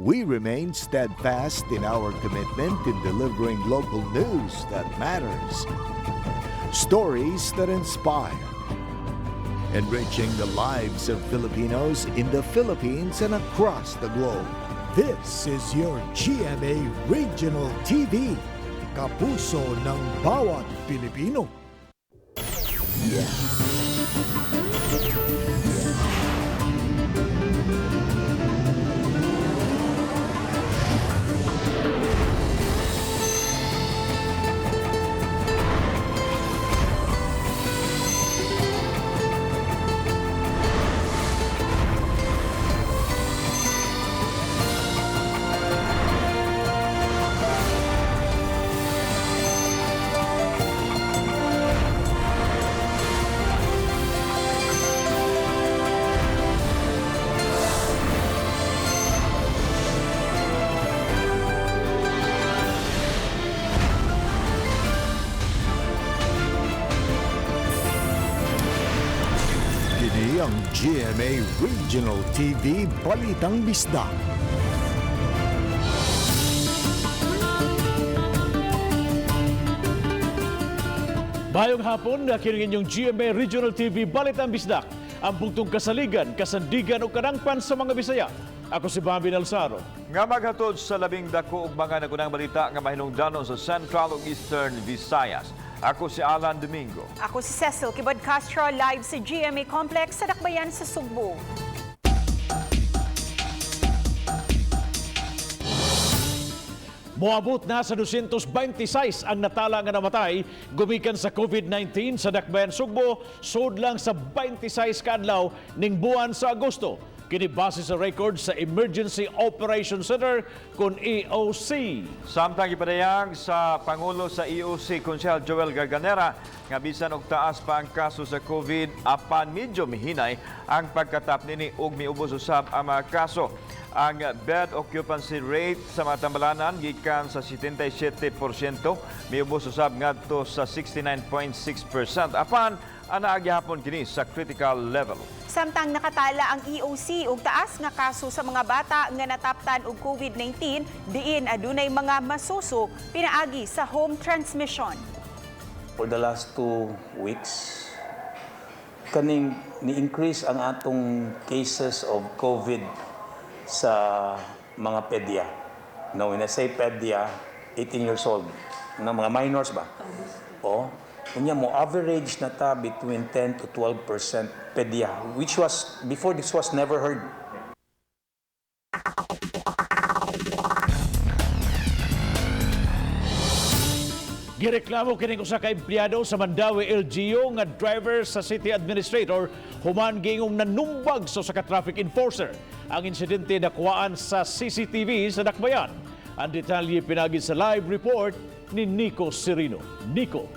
We remain steadfast in our commitment in delivering local news that matters, stories that inspire, enriching the lives of Filipinos in the Philippines and across the globe. This is your GMA Regional TV, kapuso ng bawat Pilipino. Kini ang GMA Regional TV Balitang Bisdak. Maayong hapon, kini inyong GMA Regional TV Balitang Bisdak. Ang bugtong kasaligan, kasandigan o kadangpan sa mga Bisaya. Ako si Bobby Nalsaro. Nga maghatod sa labing dako ug mga nagunang balita nga mahinungdanon sa Central ug Eastern Visayas. Ako si Alan Domingo. Ako si Cecil Kibod Castro, live sa GMA Complex sa Dakbayan sa Sugbo. Moabot na sa 226 ang natala nga namatay gumikan sa COVID-19 sa Dakbayan Sugbo, sud lang sa 26 ka adlaw ning buwan sa Agosto. Kini base sa record sa Emergency Operation Center kon EOC. Samtang gipadayag sa Pangulo sa EOC, Konsehal Joel Garganera, nga bisan og taas pa ang kaso sa COVID, apan medyo mihinay ang pagkatap nini ug miubos usab ang mga kaso. Ang bed occupancy rate sa mga tambalanan gikan sa 77%, miubos usab ngadto sa 69.6%. Apan anaa gihapon kini sa critical level. Samtang nakatala ang EOC og taas nga kaso sa mga bata nga nataptan og COVID-19, diin adunay mga masuso pinaagi sa home transmission. For the last 2 weeks, kaning ni-increase ang atong cases of COVID sa mga pedya. Now, when I say pedya, 18 years old, na mga minors ba? O, unya mo average na ta between 10 to 12% pedya, which was, before this was never heard. Gireklamo kining usa ka empleyado sa Mandaue LGU nga driver sa city administrator human giingong nanumbag sa usa ka traffic enforcer. Ang insidente nakuhaan sa CCTV sa Dakbayan. Ang detalye pinagi sa live report ni Nico Serino. Nico.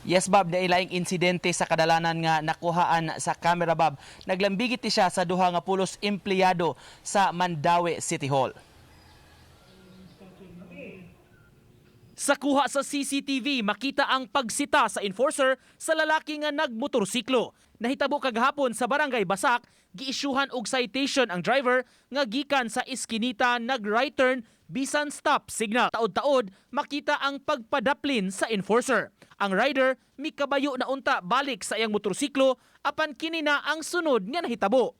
Yes, Bob, dahil laing insidente sa kadalanan nga nakuhaan sa camera, Bob. Naglambigit ni siya sa duha nga pulos empleyado sa Mandaue City Hall. Sa kuha sa CCTV, makita ang pagsita sa enforcer sa lalaki nga nagmotorsiklo. Nahitabo kagahapon sa Barangay Basak, giisyuhan og citation ang driver nga gikan sa Eskinita nag right turn bisan stop signal. Taod-taod, makita ang pagpadaplin sa enforcer. Ang rider mikabayo na unta balik sa iyang motorsiklo apan kini na ang sunod nga nahitabo.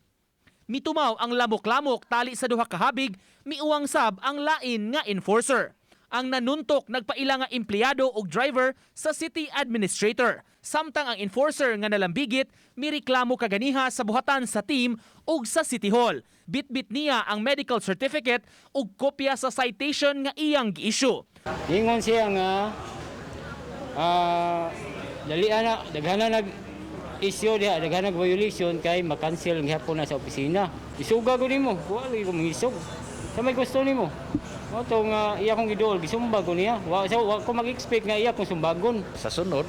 Mitumaw ang lamok-lamok tali sa duha ka habig, miuwang sab ang lain nga enforcer. Ang nanuntok nagpaila nga empleyado og driver sa city administrator. Samtang ang enforcer nga nalambigit, mireklamo kaganiha sa buhatan sa team ug sa City Hall. Bitbit niya ang medical certificate ug kopya sa citation nga iyang gi-issue. Ingon siya nga dali ana daghan na nag issue diha, daghan nag violation kay makancel gihapon na sa opisina. Isuga ko nimo, wa lagi ko mangisog. Sa may gusto nimo. Mao to nga iya kong giduol, gisumbag ko niya. Wa so, wa ko mag-expect nga iya kong sumbagon. Sa sunod,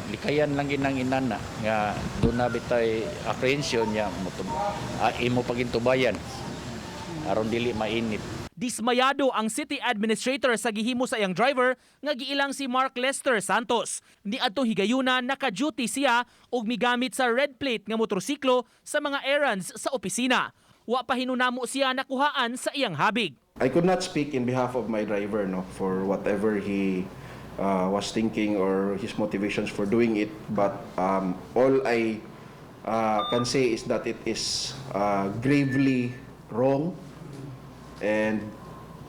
likayan lang ginang inana nga doon na bitay apprehension niya imo pagintubayan aron dili mainit. Dismayado ang city administrator sa gihimo sa iyang driver nga giilang si Mark Lester Santos. Niadtong higayuna, naka-duty siya ug migamit sa red plate nga motorsiklo sa mga errands sa opisina. Wa pa hinunamo siya nakuhaan sa iyang habig. I could not speak in behalf of my driver, no, for whatever he was thinking or his motivations for doing it. But all I can say is that it is gravely wrong and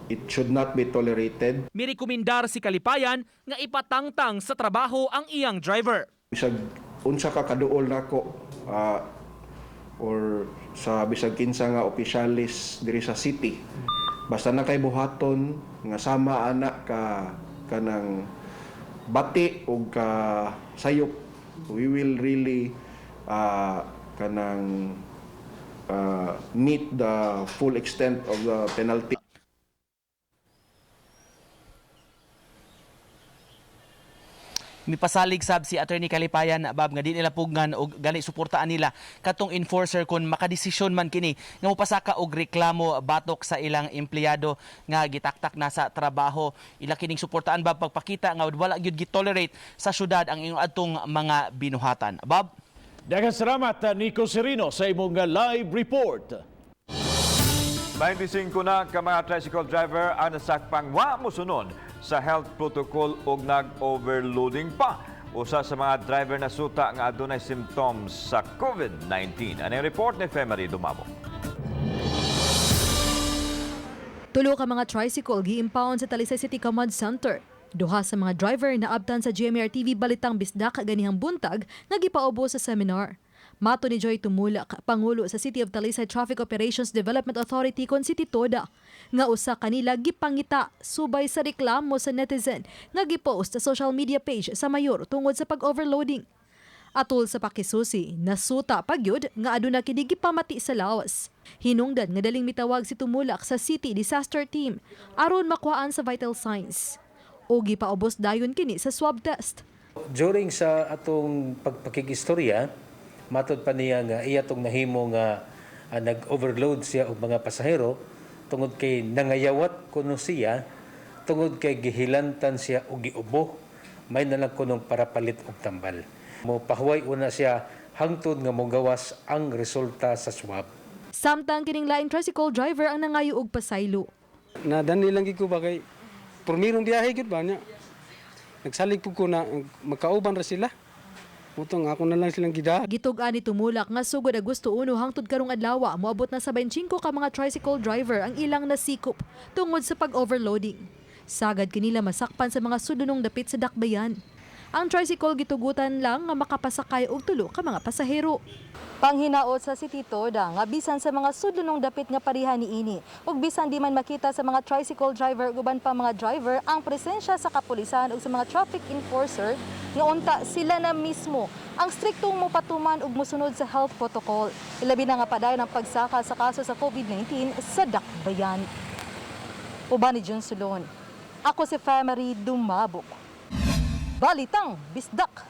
it should not be tolerated. Mirekomendar si Kalipayan nga ipatangtang sa trabaho ang iyang driver. Bisag unsa ka kaduol nako or sa bisag kinsa nga opisyalis diri sa city, basta na kay buhaton nga sama ana ka kanang bati og ka sayop, we will really kanang meet the full extent of the penalty. Mipasalig sab si Attorney Kalipayan, Bab, nga di nila pugnan og gani suportaan nila katong enforcer kon makadesisyon man kini nga mopasaka og reklamo batok sa ilang empleyado nga gitaktak na sa trabaho. Ila kining suportaan, Bab, pagpakita nga wala gyud gitolerate sa syudad ang inyong adtong mga binuhatan, Bab. Daghang salamat, Nico Serino, sa imong live report. 25 na ka mga tricycle driver ang nasakpang wa mosunod sa health protocol ug nag-overloading pa. Usa sa mga driver na suta nga adunay symptoms sa COVID-19. Ano ang report ni Femery Dumabo? Tulo ka mga tricycle gi-impound sa Talisay City Command Center. Duha sa mga driver na abtan sa GMR TV Balitang Bisdak ganihang buntag nga gipaubo sa seminar. Mato ni Joy Tumulak, Pangulo sa City of Talisay Traffic Operations Development Authority kon City TODA, nga usa kanila gipangita subay sa reklamo sa netizen nga gipost sa social media page sa mayor tungod sa pag-overloading. Atol sa pakisusi, nasuta pagyud nga aduna kini gipamati sa lawas. Hinungdan nga daling mitawag si Tumulak sa City Disaster Team aron makuhaan sa vital signs. O gipaubos dayon kini sa swab test. During sa atong pagpakikistorya, matod pa niya nga iya tong nahimo nga nag-overload siya og mga pasahero tungod kay nangayawat kuno siya tungod kay gihilantan siya og giubo, may na lang kunong para palit og tambal. Mo pahuway una siya hangtod nga mogawas ang resulta sa swab. Samtang kining laing tricycle driver ang nangayo og pasaylo. Nadani lang gid ko ba kay permirong biyahe gid ba niya. Nagsalig pud ko na magkauban ra sila. Mutong ako na lang silang gida. Gitug-an ni Tumulak nga sugod Agosto 1 hangtod karong adlaw moabot na sa 25 ka mga tricycle driver ang ilang nasikop tungod sa pag-overloading. Sagad kanila masakpan sa mga sudunong dapit sa dakbayan. Ang tricycle gitugutan lang nga makapasakay og tulo ka mga pasahero. Panghinaot sa City Toda nga bisan sa mga sudlonong dapit nga pareha niini ug bisan di man makita sa mga tricycle driver ug uban pa mga driver ang presensya sa kapulisan ug sa mga traffic enforcer, nga unta sila na mismo ang striktong mopatuman ug mosunod sa health protocol. Ilabi na nga padayon ang pagsaka sa kaso sa COVID-19 sa dakbayan. Uban ni John Sulon. Ako si Femery Dumabok. Balitang Bisdak.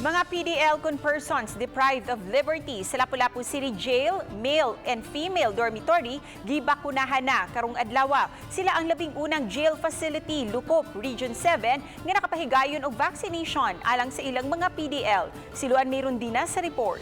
Mga PDL kun persons deprived of liberty sa Lapu-Lapu City Jail, male and female dormitory, gibakunahan na karong adlaw. Sila ang 11 jail facility Lukop Region 7 nga nakapahigayon og vaccination alang sa ilang mga PDL. Siluan mayroon din na sa report.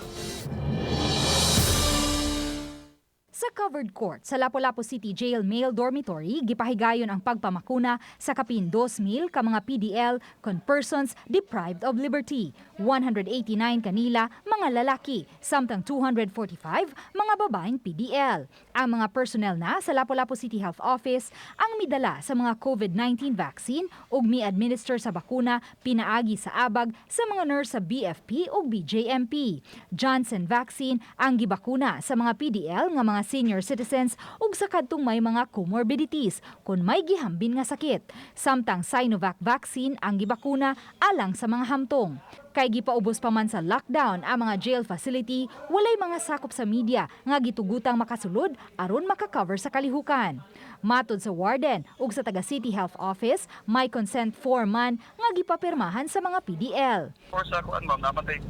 Sa covered court sa Lapu-Lapu City Jail Male Dormitory, gipahigayon ang pagpamakuna sa kapin 2,000 ka mga PDL kon persons deprived of liberty. 189 kanila mga lalaki, samtang 245 mga babaeng PDL. Ang mga personnel na sa Lapu-Lapu City Health Office ang midala sa mga COVID-19 vaccine ug mi-administer sa bakuna pinaagi sa abag sa mga nurse sa BFP ug BJMP. Johnson vaccine ang gibakuna sa mga PDL nga mga senior citizens ug sa kadtong may mga comorbidities kung may gihambin nga sakit. Samtang Sinovac vaccine ang gibakuna alang sa mga hamtong. Kay gipaubos pa man sa lockdown ang mga jail facility, walay mga sakop sa media nga gitugutang makasulod aron makakover sa kalihukan. Matod sa warden ug sa taga City Health Office, may consent form man nga gipapirmahan sa mga PDL. For sa kuan, ma'am, naman tay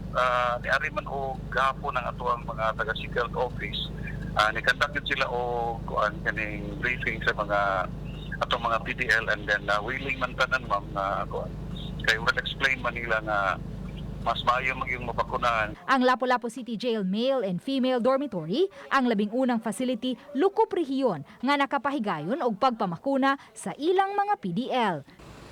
niari man og gahapon ang atuang mga taga City Health Office. Ni-conduct yun sila og kuan, kaning briefing sa mga atong mga PDL, and then willing man tanan, ma'am, na kuan kay well explain man nila nga mas maayo magyung mabakunahan. Ang Lapu-Lapu City Jail Male and Female Dormitory ang 11 facility lokop rehiyon nga nakapahigayon og pagpamakuna sa ilang mga PDL.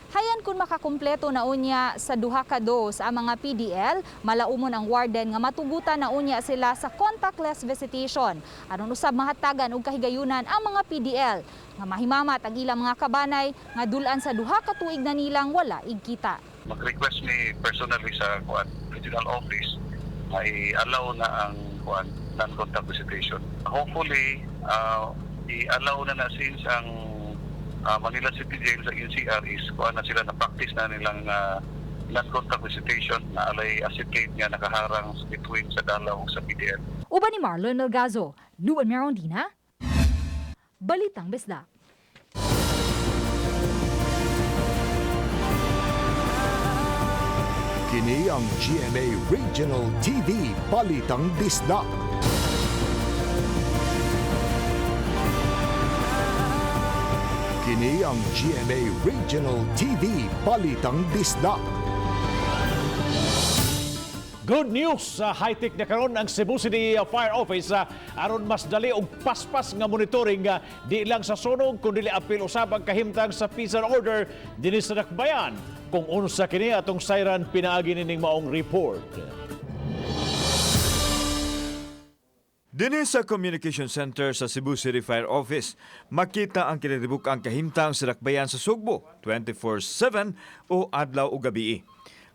Hayan kung makakumpleto na unya sa duha ka dose ang mga PDL, malaumon ang warden nga matugutan na unya sila sa contactless visitation aron usab mahatagan og kahigayunan ang mga PDL nga mahimamat ang ilang mga kabanay nga dulan sa 2 ka tuig na nilang wala igkita. Mag-request mi personally sa kuan, regional office, ay allow na ang kuan, non-contact visitation. Hopefully, i-allow na na since ang Manila City Jail sa NCR is kuan na sila, na practice na nilang non-contact visitation na alay acetate nga nakaharang between sa dalaw ug sa PDL. Uban ni Marlon Melgazo, Luan Merondina, Balitang Bisdak. Kini ang GMA Regional TV Balitang Bisdak. Kini ang GMA Regional TV Balitang Bisdak. Good news sa high-tech na karon ang Cebu City Fire Office aron mas dali og paspas nga monitoring di lang sa sunog kundi apil usab ang kahimtang sa peace and order dinhi sa dakbayan. Kung unsa kini, atong sayran pinaagi nining maong report. Dinhi sa Communication Center sa Cebu City Fire Office, makita ang kinatibuk ang kahimtang sa dakbayan sa Sugbo 24/7 o adlaw o gabi.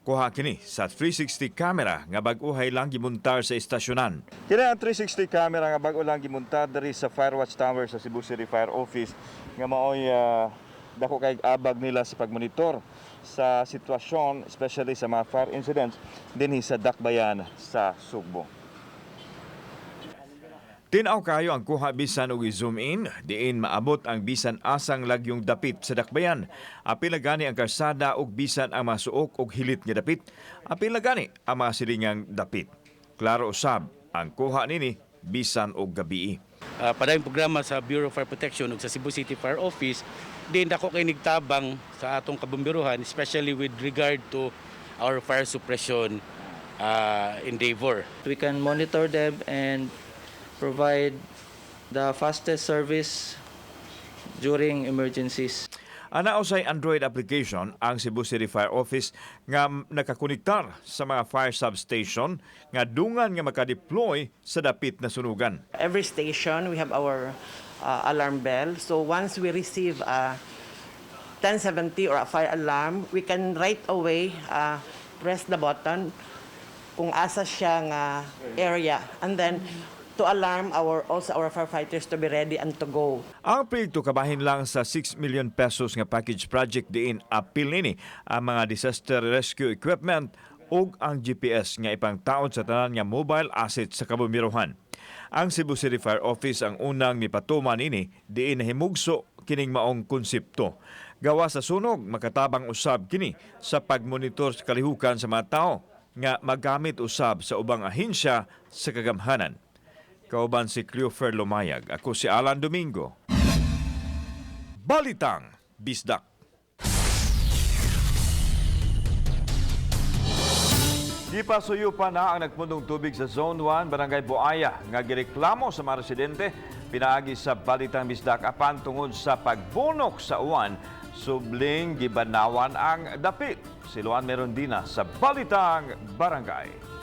Kuha kini sa 360 camera nga bag-ohay lang gimontar sa estasyonan. Kini ang 360 camera nga bag-o lang gimontar diri sa Firewatch Tower sa Cebu City Fire Office nga maoy dako kay abag nila sa pagmonitor sa sitwasyon, especially sa mga fire incidents dinhi sa dakbayan sa Sugbo. Tinaw kayo ang kuha bisan og i-zoom in, diin maabot ang bisan asang lagyong dapit sa dakbayan. Apil na gani ang karsada ug bisan ang masuok og hilit nga dapit. Apil na gani ang mga silingang dapit. Klaro usab ang kuha nini bisan og gabii. Padayong programa sa Bureau of Fire Protection ug sa Cebu City Fire Office din, dako kay nigtabang sa atong kabomberohan, especially with regard to our fire suppression endeavor. We can monitor them and provide the fastest service during emergencies. Ana usay Android application ang Cebu City Fire Office nga nakakonektar sa mga fire substation nga dungan nga makadeploy sa dapit na sunugan. Every station, we have our alarm bell. So once we receive a 1070 or a fire alarm, we can right away press the button kung asa siya nga area. And then to alarm our also our firefighters to be ready and to go. Ang proyekto kabahin lang sa 6 million pesos nga package project diin apil nini ang mga disaster rescue equipment ug ang GPS nga ipangtaod sa tanan nga mobile assets sa kabomberohan. Ang Cebu City Fire Office ang unang mipatuman nini diin nahimugso kining maong konsepto. Gawa sa sunog, makatabang usab kini sa pagmonitor sa kalihukan sa mga tao nga magamit usab sa ubang ahensya sa kagamhanan. Kauban si Cleofer Lumayag. Ako si Alan Domingo. Balitang Bisdak. Gipasuyo pa na ang nagpundong tubig sa Zone 1, Barangay Buaya, nga gireklamo sa mga residente pinaagi sa Balitang Bisdak, apan tungod sa pagbunok sa uwan, subling gibanawan ang dapit. Si Luan Merondina sa Balitang Barangay.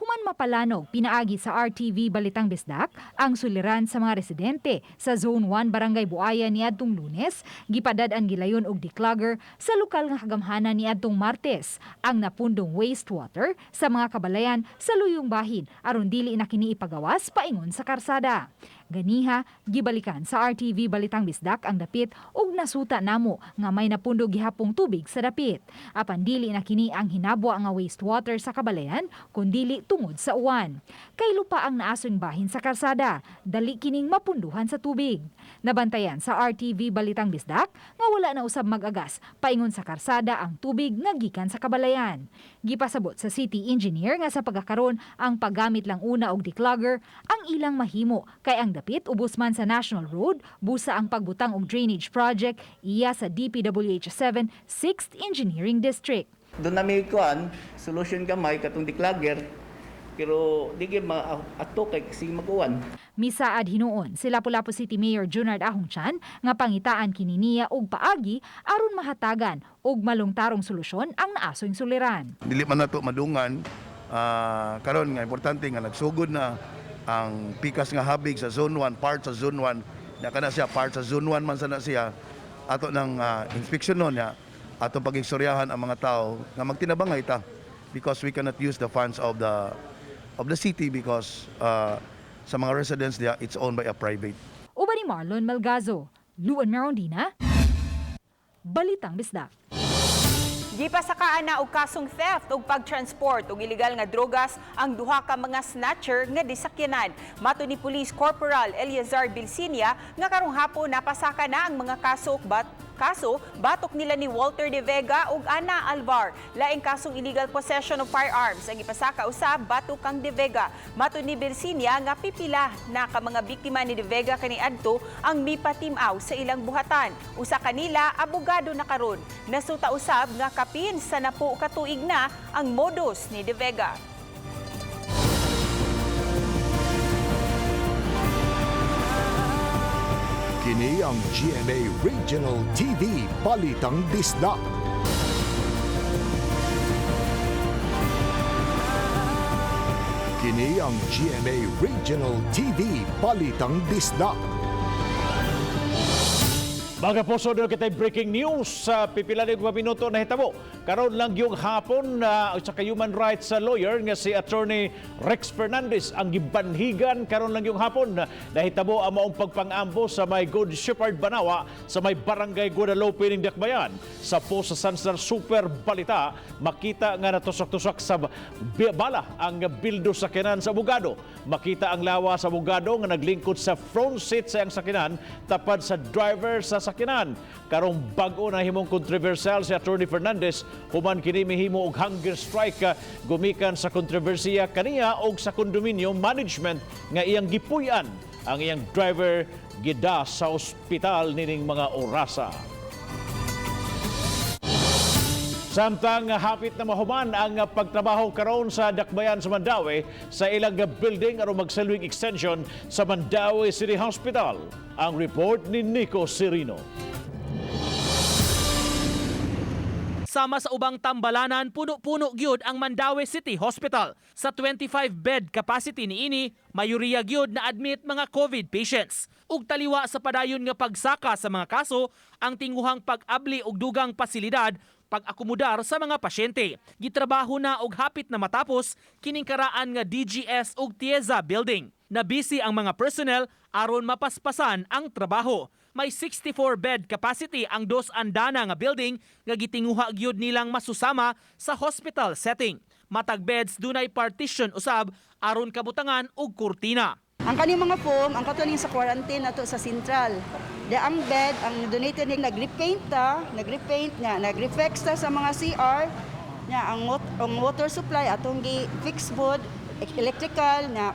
Human mapalanog pinaagi sa RTV Balitang Bisdak ang suliran sa mga residente sa Zone 1 Barangay Buaya niadtong Lunes, gipadad-an gilayon og declogger sa lokal nga kagamhanan niadtong Martes ang napundong wastewater sa mga kabalayan sa luyong bahin aron dili na kini ipagawas paingon sa karsada. Ganiha, gibalikan sa RTV Balitang Bisdak ang dapit ug nasuta namo nga may napundo gihapong tubig sa dapit. Apan dili na kini ang hinabwa nga wastewater sa kabalayan, kundili tungod sa uwan. Kay lupa ang naason bahin sa karsada, dali kining mapunduhan sa tubig. Nabantayan sa RTV Balitang Bisdak nga wala na usab mag-agas paingon sa karsada ang tubig nga gikan sa kabalayan. Gipasabot sa city engineer nga sa pagkakaron ang paggamit lang una og declogger ang ilang mahimo kay ang dapit ubos man sa National Road, busa ang pagbutang og drainage project iya sa DPWH 7 6th Engineering District. Doon namin kuan solution gamay katong declogger pero di gyud maato kay kasi mag-uwan. Misaad hinuon si Lapu-Lapu City Mayor Junard Ahong Chan nga pangitaan kini niya og paagi aron mahatagan og malungtarong solusyon ang naasoy suliran. Dili man nato madungan karon nga importante nga nagsugod na ang pikas nga habig sa Zone 1, part sa Zone 1 na kana siya, part sa Zone 1 man sana siya, ato ng inspection nun niya, ato pagigstoryahan ang mga tao nga magtinabangay ta because we cannot use the funds of the city because sa mga residents diya, it's owned by a private. Uban ni Marlon Malgazo, Luan Merondina, Balitang Bisdak. Gipasakaan na og kasong theft ug pagtransport og illegal nga drogas ang duha ka mga snatcher nga disakyanan. Mato ni Police Corporal Eleazar Bilsinia nga karong hapon napasaka na ang mga kaso batok nila ni Walter De Vega ug Ana Alvar. Laing kasong illegal possession of firearms ang ipasaka usab batok kang De Vega. Mato ni Bilsinia nga pipila na ka mga biktima ni De Vega kaniadto ang mipatim-aw sa ilang buhatan. Usa kanila abogado na karon. Nasuta usab nga kapin sa 10 ka tuig na ang modus ni De Vega. Kini ang GMA Regional TV Balitang Bisdak. Kini ang GMA Regional TV Balitang Bisdak. Mga puso, doon kita breaking news sa pipila ni minuto na hitabo. Karon lang yung hapon na sa human rights lawyer nga si Attorney Rex Fernandez ang gibanhigan karon lang yung hapon. Nahitabo ang maong pagpangambo sa may Good Shepherd Banawa sa may Barangay Guadalupe ning Dakbayan. Sa post sa Sansar Super Balita, makita nga natusok-tusok sa bala ang bildo sa sakyanan sa abogado. Makita ang lawa sa abogado nga naglingkod sa front seat sa iyang sakyanan tapad sa driver sa sakyanan. Karong bag-o na himong kontrobersyal si Attorney Fernandez human kini mihimo og hunger strike gumikan sa kontrobersiya kaniya og sa condominium management nga iyang gipuy-an. Ang iyang driver gida sa ospital nining mga orasa. Samtang hapit na mahuman ang pagtrabaho karon sa Dakbayan sa Mandaue sa ilang building aron magsilbing extension sa Mandaue City Hospital. Ang report ni Nico Serino. Sama sa ubang tambalanan, puno-puno gyud ang Mandaue City Hospital. Sa 25-bed capacity niini, mayoriya gyud na admit mga COVID patients. Ug taliwa sa padayon nga pagsaka sa mga kaso, ang tinguhang pag-abli og dugang pasilidad pag-akomodar sa mga pasyente. Gitrabaho na og hapit na matapos kining karaan nga DGS ug TIEZA building. Nabisi ang mga personnel aron mapaspasan ang trabaho. May 64-bed capacity ang dos andana nga building nga gitinguha gyud nilang masusama sa hospital setting. Matag beds dunay partition usab aron kabutangan og kurtina. Ang kaning mga foam, ang katuning sa quarantine nato sa central. Di ang bed, ang donated ni nag-repaint ta, nag-repaint nga, nag-reflex ta sa mga CR, nya ang water supply atong gi fix board, electrical nga.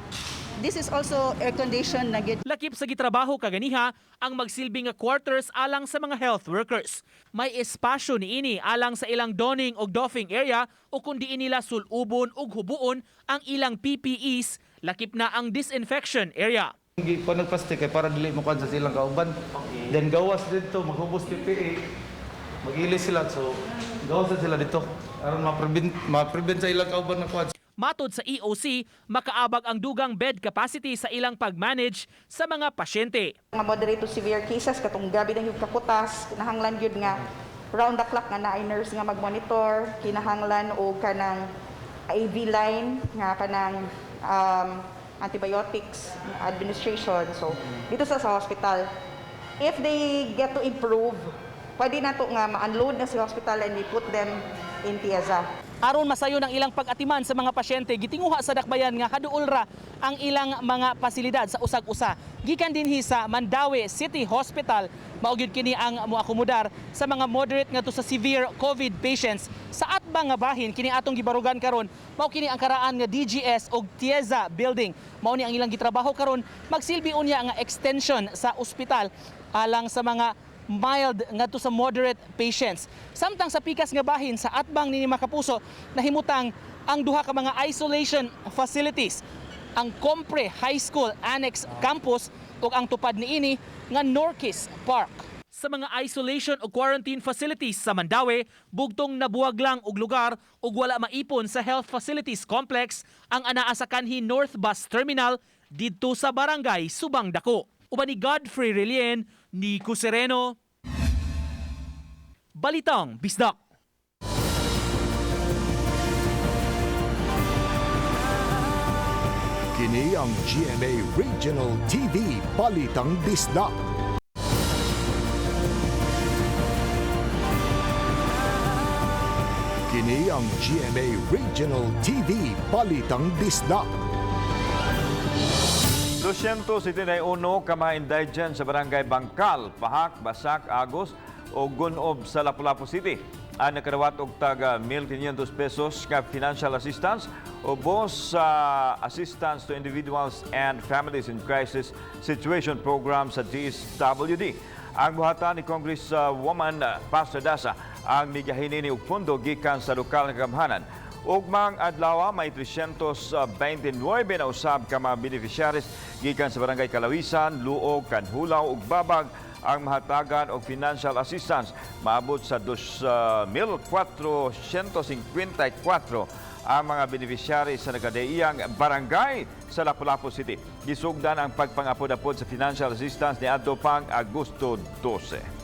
This is also air conditioned na gyud. Lakip sa gitrabaho kaganiha ang magsilbi nga quarters alang sa mga health workers. May espasyo niini alang sa ilang donning og doffing area o kung diin nila sulubon ug hubuon ang ilang PPEs, lakip na ang disinfection area. Gipan nagplastic kay para dili mo sa silang kauban. Okay. Then gawas dito, maghubos PPE. Magilis sila, so gawas na sila dito aron ma-prevent sa ilang kauban na kuan. Matod sa EOC, makaabag ang dugang bed capacity sa ilang pag-manage sa mga pasyente. Mga moderate to severe cases katong grabe na yung kakutas, kinahanglan gyud nga round the clock nga naay nurse nga mag-monitor, kinahanglan og kanang IV line nga kanang antibiotics administration. So dito sa hospital, if they get to improve, pwede na to nga ma-unload na sa hospital and we put them in TIEZA. Aron masayon ang ilang pag-atiman sa mga pasyente, gitinguha sa dakbayan nga kaduol ra ang ilang mga pasilidad sa usag-usa. Gikan dinhi sa Mandaue City Hospital, mao gyud kini ang moakomodar sa mga moderate ngadto sa severe COVID patients. Sa atbang nga bahin kini atong gibarugan karon, mao kini ang karaan nga DGS og TIEZA building. Mao ni ang ilang gitrabaho karon, magsilbi unya nga extension sa ospital alang sa mga mild ngadto sa moderate patients. Samtang sa pikas nga bahin sa atbang nini, mga kapuso, nahimutang ang duha ka mga isolation facilities, ang Compre High School Annex Campus ug ang tupad niini nga Norquist Park. Sa mga isolation o quarantine facilities sa Mandaue, bugtong nabuwag lang og lugar ug wala maipon sa Health Facilities Complex ang anaa sa kanhi North Bus Terminal didto sa Barangay Subang Dako. Uban ni Godfrey Relien, Nico Sereno, Balitang Bisdak. Kini ang GMA Regional TV Balitang Bisdak. Kini ang GMA Regional TV Balitang Bisdak. 271 ka mga indigent sa Barangay Bangkal, Pahak, Basak, Agos o Gunob sa Lapu-Lapu City ang nakadawat og taga 1,500 pesos nga financial assistance ubos sa Assistance to Individuals and Families in Crisis Situation Program sa DSWD. Ang buhatan ni Congresswoman Pastor Daza ang migahin og pondo gikan sa lokal nga gamhanan. Ugmang adlaw may 329 na usab ka mga beneficiaries gikan sa Barangay Kalawisan, Luog, Kanhulaw ug Babag ang mahatagan og financial assistance. Maabot sa 2,454 ang mga beneficiaries sa nagkadaiyang barangay sa Lapu-Lapu City. Gisugdan ang pagpangapod-apod sa financial assistance niadto pang Agosto 12.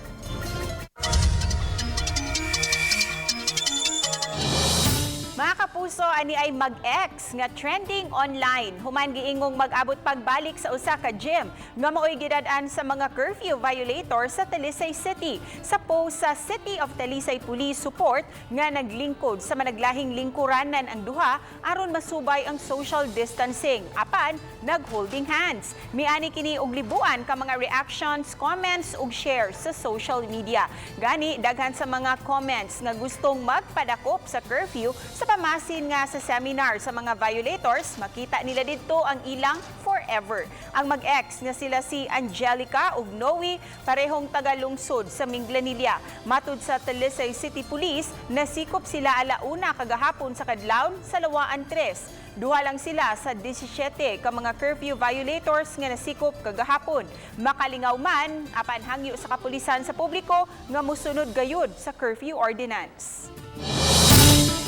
Mga kapuso, ani ay mag-ex nga trending online. Human giingong mag-abot pagbalik sa usa ka gym nga maoy gidad-an sa mga curfew violator sa Talisay City. Sa post sa City of Talisay Police Support nga naglingkod sa managlahing lingkuranan ang duha aron masubay ang social distancing. Apan nag-holding hands. Miani kini og libuan ka mga reactions, comments ug shares sa social media. Gani daghan sa mga comments nga gustong magpadakop sa curfew sa pamasin nga sa seminar sa mga violators, makita nila didto ang ilang forever. Ang mag-ex nga sila si Angelica ug Noe, parehong taga-lungsod sa Minglanilla. Matud sa Talisay City Police, nasikop sila alauna kagahapon sa kadlawon sa Lawaan 3. Duha lang sila sa 17 ka mga curfew violators nga nasikop kagahapon. Makalingaw man, apan hangyo sa kapulisan sa publiko nga musunod gayud sa curfew ordinance.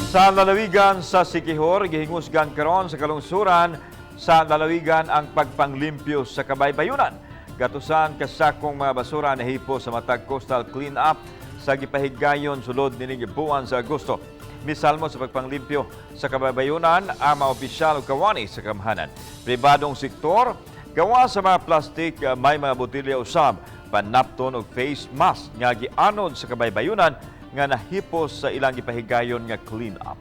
Sa lalawigan sa Siquijor, gihingusgan karon sa kalungsuran sa lalawigan ang pagpanglimpyo sa kabaybayunan. Gatusan kasakong mga basura nahipo sa matag coastal clean up sa gipahigayon sulod nining buwan sa Agosto. Misalmo sa pagpanglimpyo sa kabaybayunan ang mga opisyal ug kawani sa kamhanan. Pribadong sektor, gawa sa mga plastik, may mga botelya usab, panapton og face mask nga gianod sa kabaybayunan nga nahipos sa ilang gipahigayon nga clean up.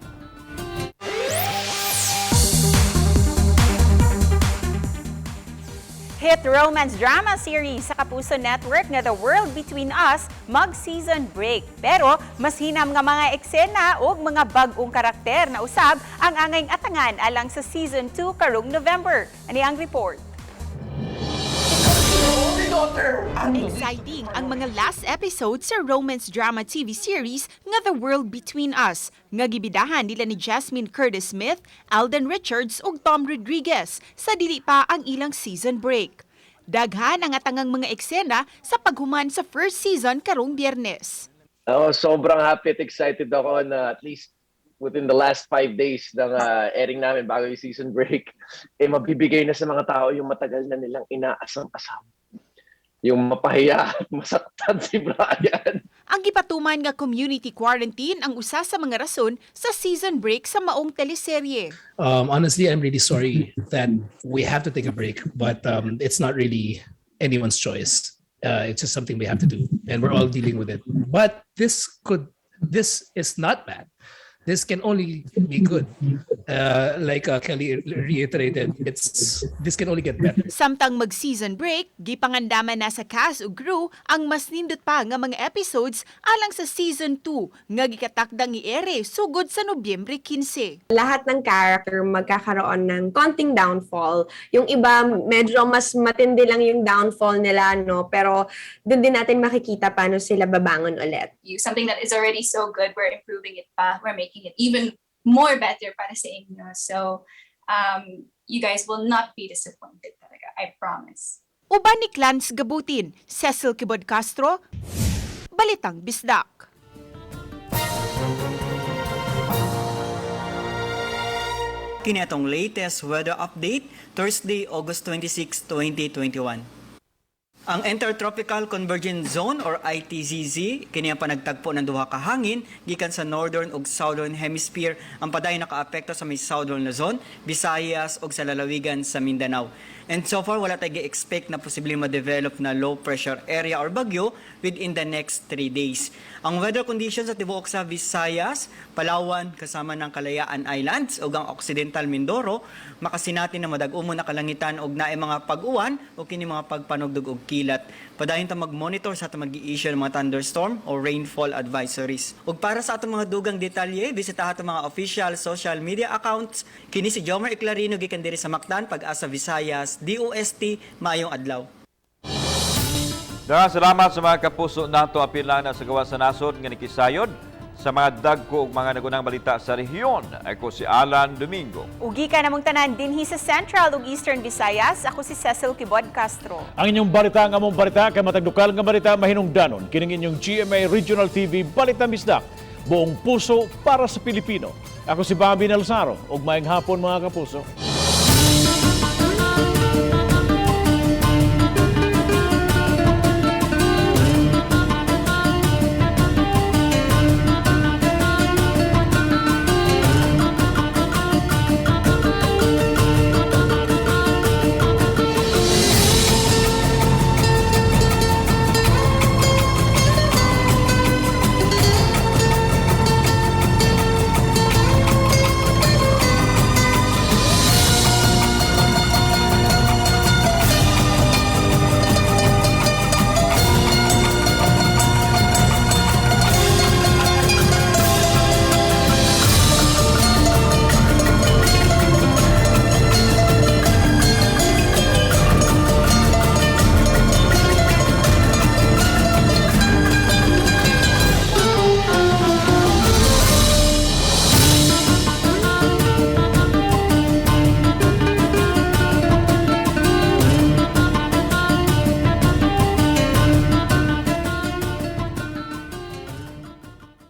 Hit romance drama series sa Kapuso Network nga The World Between Us mag-season break. Pero mas hinam nga mga eksena ug mga bag-ong karakter na usab ang angayng atangan alang sa season 2 karong November. Ani ang report. Exciting ang mga last episode sa romance drama TV series nga The World Between Us, nga gibidahan nila ni Jasmine Curtis Smith, Alden Richards ug Tom Rodriguez sa dili pa ang ilang season break. Daghan ang atangang mga eksena sa paghuman sa first season karong Biyernes. Ako, sobrang happy at excited ako na at least within the last 5 days ng airing namin bago yung season break, eh mabibigay na sa mga tao yung matagal na nilang inaasam-asam. Yung mapahiya at masaktan si Brian. Ang gipatuman nga community quarantine ang usa sa mga rason sa season break sa maong teleserye. Honestly, I'm really sorry that we have to take a break, but it's not really anyone's choice. It's just something we have to do, and we're all dealing with it. But this is not bad. This can only be good. Like Kelly reiterated, it's this can only get better. Samtang mag-season break, gipangandaman na sa cast ug crew ang mas nindot pa nga mga episodes alang sa season 2 nga gikatakdang i-ere sugod sa Nobyembre 15. Lahat ng character magkakaroon ng konting downfall. Yung iba, medyo mas matindi lang yung downfall nila, no? Pero dun din natin makikita paano sila babangon ulit. Something that is already so good, we're improving it pa. We're making it even more better para sa inyo. So, you guys will not be disappointed talaga. I promise. Uban ni Clans Gabutin, Cecil Quibod Castro, Balitang Bisdak. Kini atong latest weather update Thursday, August 26, 2021. Ang Intertropical Convergence Zone or ITCZ kini ang panagtagpo ng duha ka hangin gikan sa northern ug southern hemisphere ang padayon nakaapekto sa may southern Luzon, Visayas ug sa lalawigan sa Mindanao. And so far wala tay gi-expect na posible ma-develop na low pressure area or bagyo within the next 3 days. Ang weather conditions sa tibuok sa Visayas, Palawan kasama ng Kalayaan Islands ug ang Occidental Mindoro makasinati na madag-umon na kalangitan ug naay mga pag-uwan o kini mga pagpanugdog og kilat. Padayon ta mag-monitor sa atong mag-i-issue ng mga thunderstorm o rainfall advisories. Ug para sa atong mga dugang detalye, bisitaha atong mga official social media accounts. Kini si Jomer Eclarino gikan diri sa Mactan, Pag-asa Visayas, DOST, maayong adlaw. Daghang salamat sa mga kapuso nato, apil lang na sa gawas sa nasod nga nikisayod sa mga dagko ug mga nagunang balita sa rehiyon. Ako si Alan Domingo. Ugi ka namong tanan dinhi sa Central ug Eastern Visayas. Ako si Cecil Quibod Castro. Ang inyong balita, ang among balita, kay matag lokal nga balita mahinungdanon. Kining inyong GMA Regional TV Balitang Bisdak. Buong puso para sa Pilipino. Ako si Bobby Nalzaro. Ug maayong hapon, mga kapuso.